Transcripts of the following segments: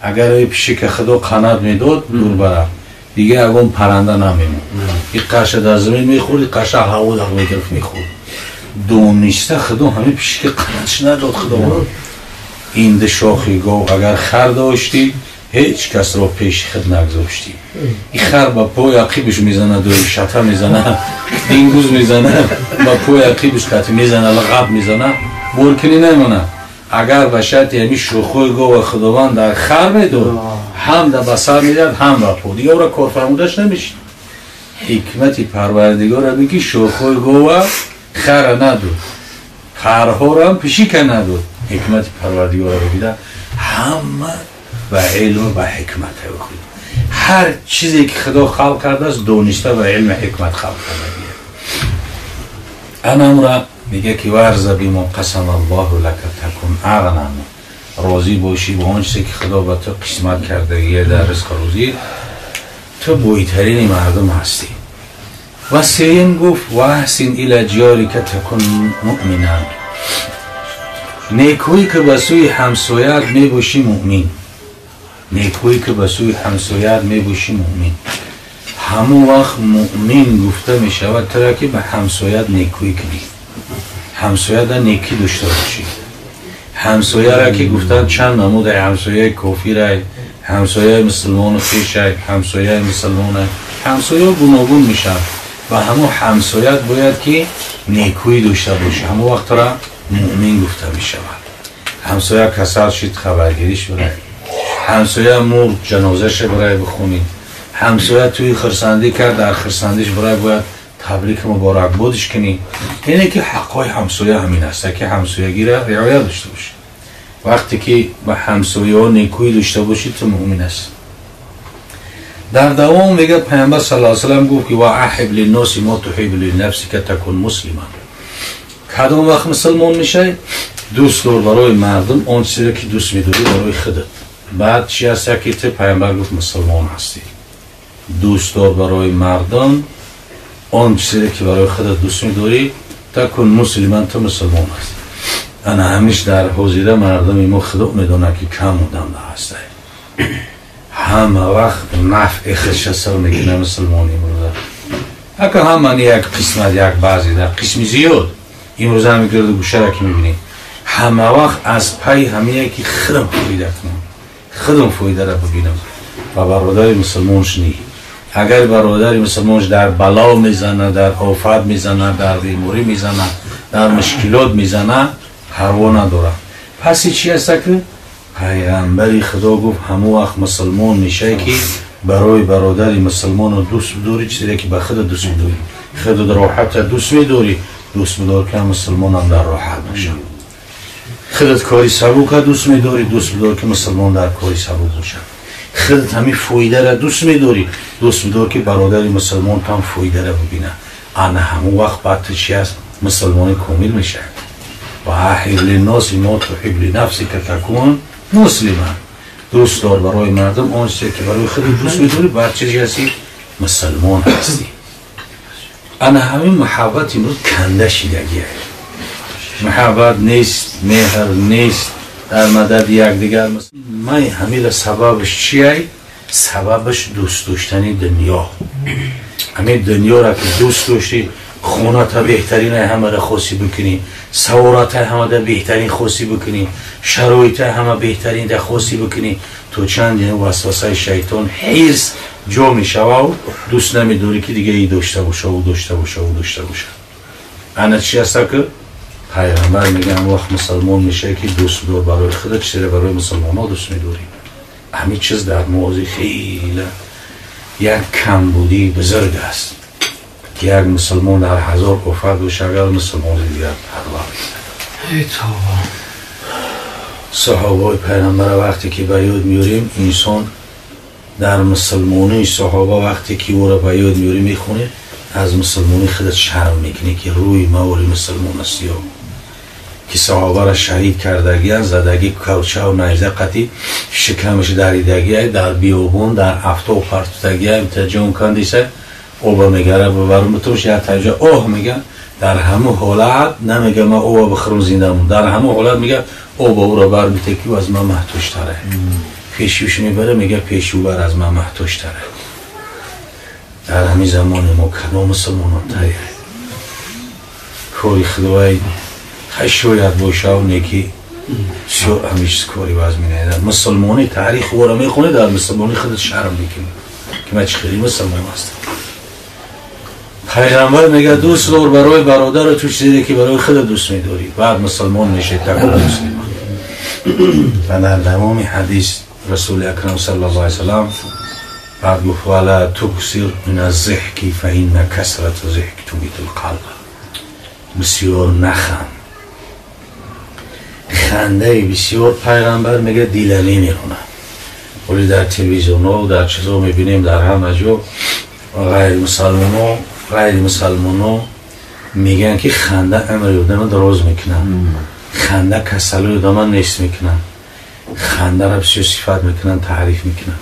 Агар эй пишика Худо қанат медод, дур бара. Дига ягон паранда намемонд. И қаша дар замин мехӯрд, и қаша ҳаво дар мегирифт мехӯрд. Дониста Худо ҳамин пишика қанатш надод Худо. Ин ду шохи гов агар хар доштӣ, ҳеҷ касро пеши худ нагзоштӣ. И хар ба пои ақибаш мезана, дои шата мезана, дингуз мезана, ба пои ақибаш қати мезана, лағаб мезана, боркунӣ намонад. Агар ба шарти ҳамин шохҳои гова Худованд дар хар медод, ҳам да ба сар медиҳад, ҳам ба по. Дига ӯра корфармудаш намешид. Ҳикмати Парвардигор ҳамин ки шохҳои гова хара надод, парҳорам пишика надод. Ҳикмати Парвардигорро бибида, ҳама ба илму ба ҳикмат худ. Ҳар чизе ки Худо халқ кардааст, дониста ба илму ҳикмат халқ кардагия. Анамра мегӯяд ки варза бимо қасама Аллоҳу лака такун ағнам. Розӣ бошӣ бо он чизе ки Худо ба ту қисмат кардагия дар ризқу рӯзӣ, ту бойтарини мардум ҳастӣ. Ва сеюм гуфт ва аҳсин ила ҷорика такун муъминан. Некӯӣ ки ба сӯи ҳамсояат мебошӣ муъмин. Некӯӣ ки ба сӯи ҳамсояат мебошӣ муъмин. Ҳамон вақт муъмин гуфта мешавад тура ки ба ҳамсояат некӯӣ кунӣ, ҳамсояда некӣ дошта бошӣ. Ҳамсояра ки гуфтанд чанд намуд ҳамсояи кофирай, ҳамсояи мусулмону хешай, ҳамсояи мусулмонай, ҳамсоя гуногун мешавад. Ва ҳамон ҳамсоят бояд ки некӯӣ дошта бошӣ, ҳамон вақт тура муъмин гуфта мешавад. Ҳамсоя касал шид, хабаргириш бирай, ҳамсоя мурд, ҷанозаша бирай бихонӣ, ҳамсоя тӯи хирсандӣ кард, дар хирсандиш бирай бояд табрик муборакбодиш кунӣ. Ине ки ҳаққҳои ҳамсоя ҳамин аст, ки ҳамсоягиро риоя дошта бошӣ. Вақте ки ба ҳамсояҳо некӯӣ дошта бошӣ, ту муъмин ҳастӣ. Дар давом мегӯяд Паямбар саллаллоҳу алайҳи васаллам гуфт ки ва аҳиб линноси мо туҳиббу линафсика такун муслиман. Кадом вақт мусулмон мешавӣ? Дӯст дор барои мардум он чизеро ки дӯст медорӣ барои худат. Баъд чи аст ки ту Паямбар гуфт мусулмон ҳастӣ. Дӯст дор барои мардум он чизеро ки барои худат дӯст медорӣ, такун муслиман, ту мусулмон ҳастӣ. Ана ҳамиш дар ҳозира мардуми мо Худо медонад ки кам одам ҳастанд. Ҳама вақт нафъи худша сар мекунад мусулмон имрӯза. Ака ҳама не як қисмат, як баъзе дар қисми зиёд имрӯза ҳами гирду гӯшара ки мебинед, ҳама вақт аз пайи ҳамие ки худам фоида кунам, худам фоидаро бибинам. Ва бародари мусулмонш ни. Агар бародари мусулмонш дар бало мезанад, дар офат мезанад, дар беморӣ мезанад, дар мушкилот мезанад, парво надорад. Пас чи аст ки Пайғамбари Худо гуфт ҳамон вақт мусулмон мешавӣ ки барои бародари мусулмону дӯст бидорӣ чизе ки ба худат дӯст медорӣ. Худат роҳата дӯст медорӣ, дӯст бидор ки мусулмонам дар роҳат бошад. Худат кори сабука дӯст медорӣ, дӯст бидор ки мусулмон дар кори сабук бошад. Худат ҳамин фоидаро дӯст медорӣ, дӯст бидор ки бародари мусулмонтам фоидаро бибинад. Ана ҳамон вақт баъд ту чи аст? Мусулмони комил мешавӣ. Ва аҳиб линноси мо туҳиббу линафсика такун муслиман. Дӯст дор барои мардум он чизе ки барои худат дӯст медорӣ, баъд чизе ҳастӣ? Мусулмон ҳастӣ. Ана ҳамин муҳаббат имрӯз канда шидагия. Муҳаббат нест, меҳр нест дар мадади якдигар. Ман ҳамира сабабаш чиай? Сабабаш дӯст доштани дунё. Ҳамин дунёро ки дӯст доштӣ, хоната беҳтарина ҳамаро хосӣ бикунӣ, савората ҳамада беҳтарин хосӣ бикунӣ, шароита ҳама беҳтаринда хосӣ бикунӣ, то чанд васвасаи шайтон ҳирс ҷо мешавав, дӯст намедорӣ ки дига и дошта боша, ӯ дошта боша, ӯ дошта боша. Ана чи аста ки Пайғамбар мегӯяд ҳамон вақт мусулмон мешавӣ ки дӯст бидор барои худат чизеро барои мусулмонҳо дӯст медорӣ. Ҳамин чиз дар мо хеле як камбудии бузург аст ки як мусулмон дар ҳазор офат боша, агар мусулмони дигар парво мекунад. Саҳобаҳои Пайғамбара вақте ки ба ёд меорем, инсон дар мусулмонии саҳоба вақте ки ӯро ба ёд меорем, мехонем, аз мусулмонии худат шарм мекунӣ ки рӯи мавори мусулмон аст ё ки саҳобаро шаҳид кардагиян, задагӣ кавчаву найза қатӣ шикамаш даридагия, дар биёбон дар афтоб партутагия, ҷон кандиса оба мегара бабарум бутумш як таҷа оҳ мега, Дар ҳамун ҳолат намега ман ова бихӯрам зинда мон. Дар ҳамун ҳолат мега об ӯро бар бите ки аз ман маҳтоҷтаре. Пешӯш мебаре, мега пешӯбар аз ман маҳтоҷтаре. Дар ҳамин замони мо кадом мусулмонон тайёр? Кори худовай шояд бошав неки бисёр ҳамин кори вазминае. Мусулмонӣ таърих ӯро мехонӣ, дар мусулмонӣ худат шарм мекунӣ ки ман чӣ хеле мусулмон ҳастам. Пайғамбар мега дӯст дор барои бародару ту чизе ки барои худат дӯст медорӣ, баъд мусулмон мешавӣ, такун муслима. Ва дар давоми ҳадис расули акрам саллаллоҳу алайҳи васаллам баъд гуфт: вала туксир мин аззиҳки фа инна касрата зиҳки тумитул қалб. Бисёр наханд. Хандаи бисёр пайғамбар мега дила мемиронад. Вале дар телевизионҳо дар чизо мебинем, дар ҳама ҷо ғайримусалмоно мегӯянд ки ханда амри одама дароз мекунад, ханда касалои одама нест мекунад, хандаро бисёр сифат мекунанд, таъриф мекунанд.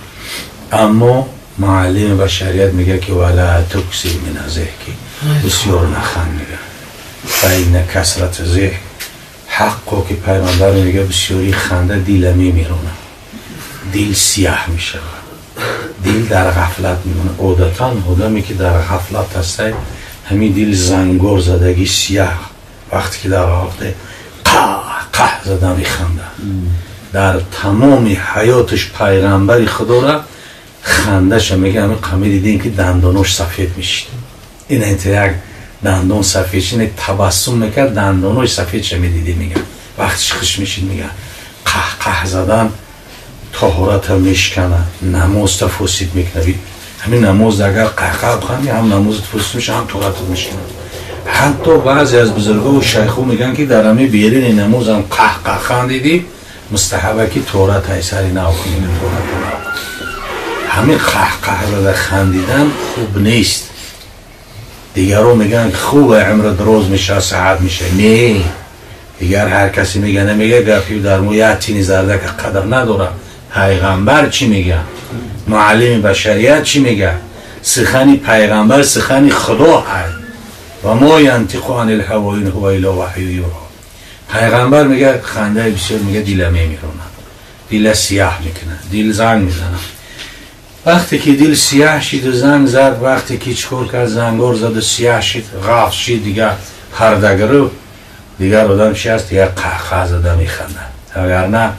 Аммо муаллими башарият мегӯяд ки вала туксир мин аззиҳки, бисёр наханд мега. Фа инна касрата зиҳк, ҳаққо ки пайғамбар мега бисёри ханда дила мемиронад, дил сияҳ мешавад, дил дар ғафлат мемонад. Одатан одаме ки дар ғафлат ҳастай, ҳамин дил зангор задагӣ сияҳ, вақте ки дар ғафлат қаҳ зада механдад. Дар тамоми ҳаёташ пайғамбари худора хандаша мега ҳамин қами дидем ки дандонош сафед мешид. Ин як дандон сафед шид, табассум мекард, дандонош сафедша медидем мега. Вақтиш хуш мешид мега. Қаҳ задан тоҳората мешкана, намозта фосид мекунад. Ҳамин намоз агар қаҳқаҳ биханди, ҳам намозат фосид меша, ҳам тоҳоратат мешканад. Ҳатто баъзе аз бузургову шайхо мегӯянд ки дар ҳамин берини намозам қаҳқаҳ хандидӣ, мустаҳаба ки тоҳорат ай сари нав кунӣ. Ҳамин қаҳқаҳ зада хандидан хуб нест. Дигарон мегӯянд хуб, умра дароз мешавад, саҳат мешавад. Не, дигар ҳар касе мега намега гапи дар мо як тини зардака қадр надорад. Пайғамбар чӣ мега? Муаллими башарият чӣ мега? Сухани пайғамбар сухани худо ҳаст. Ва мо янтиқу анил ҳаво ин ҳува илла ваҳю юҳо. Пайғамбар мега хандаи бисёр мега дила мемиронад, дила сияҳ мекунад, дил занг мезанад. Вақте ки дил сияҳ шиду занг зад, вақте ки чӣ кор кард, зангор заду сияҳ шид, ғафз шид, дигар парда гирифт, дигар одам чи аст? Дигар қаҳқаҳ зада механдад. Агарна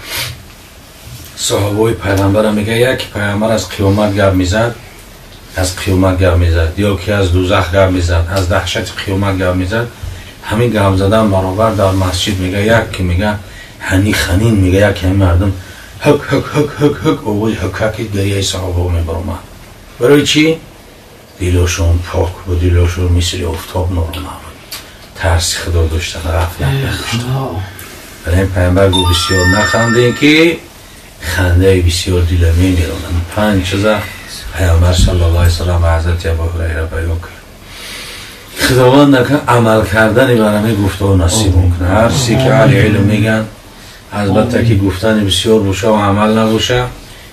соҳибои пайғамбара мега яке пайғамбар аз қиёмат гап мезад, аз қиёмат гап мезад, ё ки аз дузах гап мезад, аз даҳшати қиёмат гап мезад. Ҳамин гап задан баробар дар масҷид мега як ки мега ҳани ханин мега як ҳамин мардум ҳук ҳук ҳук ҳук ҳук овози ҳукаки гиряи саҳобаҳо мебаромад. Барои чӣ? Дилошон пок буд, дилошон мисли офтоб норона буд, тарси худо доштан, ғафлат надоштан. Барои ин пайғамбар гуфт бисёр нахандем ки хандаи бисёр дила мемиронад. Панҷ чиза пайғамбар саллаллоҳу алайҳи васаллам ба ҳазрати Абу Ҳурайра баён кард. Худованд накун амал кардани бар ҳамин гуфтаҳо насиб кунад. Ҳар чизе ки аҳли илм мегӯянд, албатта ки гуфтани бисёр боша ва амал набоша,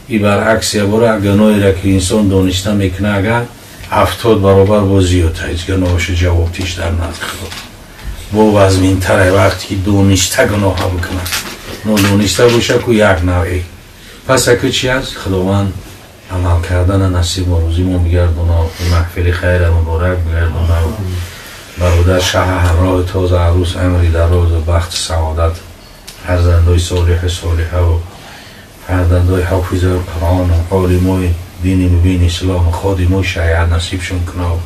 и баръакс ябора гуноҳеро ки инсон дониста мекунад, агар 70 баробар боз зиёдта ҳеҷ гуноҳоша ҷавобтиш дар назди худо бо вазминтаре вақте ки дониста гуноҳа бикунад. Нодониста боша ку як навъе. Пас аку чи аст? Худованд амал кардана насиб мо рӯзимон бигардона, маҳфили хайра муборак бигардона. Бародар шаҳа ҳамроҳи тоза арӯс амри дарозу бахти саодат, фарзандои солиҳу солиҳаву фарзандои ҳофизои Қуръону олимои дини мубини ислому ходимои шариат насибшон кунав.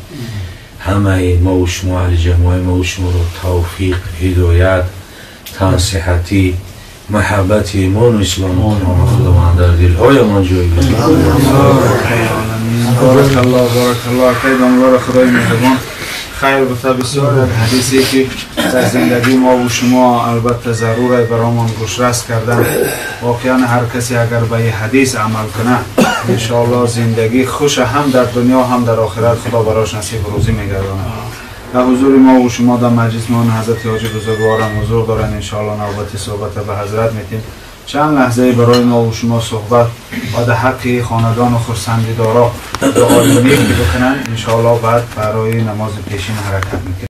Ҳамаи мову шумо аҳли ҷамоаи мову шуморо тавфиқ, ҳидоят, тансиҳатӣ, маҳаббати имону ислому Қуръону Худованд дар дилҳоямон ҷой бидиҳад. Баракаллоҳ, баракаллоҳ. Акай домларо Худои меҳрубон хайр бута. Бисёр як ҳадисе ки дар зиндагии мо ва шумо албатта зарур аст баромон гӯшрас кардан. Воқеан ҳар касе агар ба ин ҳадис амал кунад, иншоаллоҳ зиндагии хуша ҳам дар дунё ҳам дар охират Худо барош насиб рӯзӣ мегардонад. Дар ҳузури мо ва шумо дар маҷлис мон ҳазрати ҳоҷи бузургворам ҳузур доранд. Иншоаллоҳ навбати суҳбата ба ҳазрат метем. Чанд лаҳзае барои мо ва шумо суҳбат ва дар ҳаққи хонадону хурсандидоро дуои нек бикунанд. Иншоаллоҳ баъд барои намози пешин ҳаракат мекунем.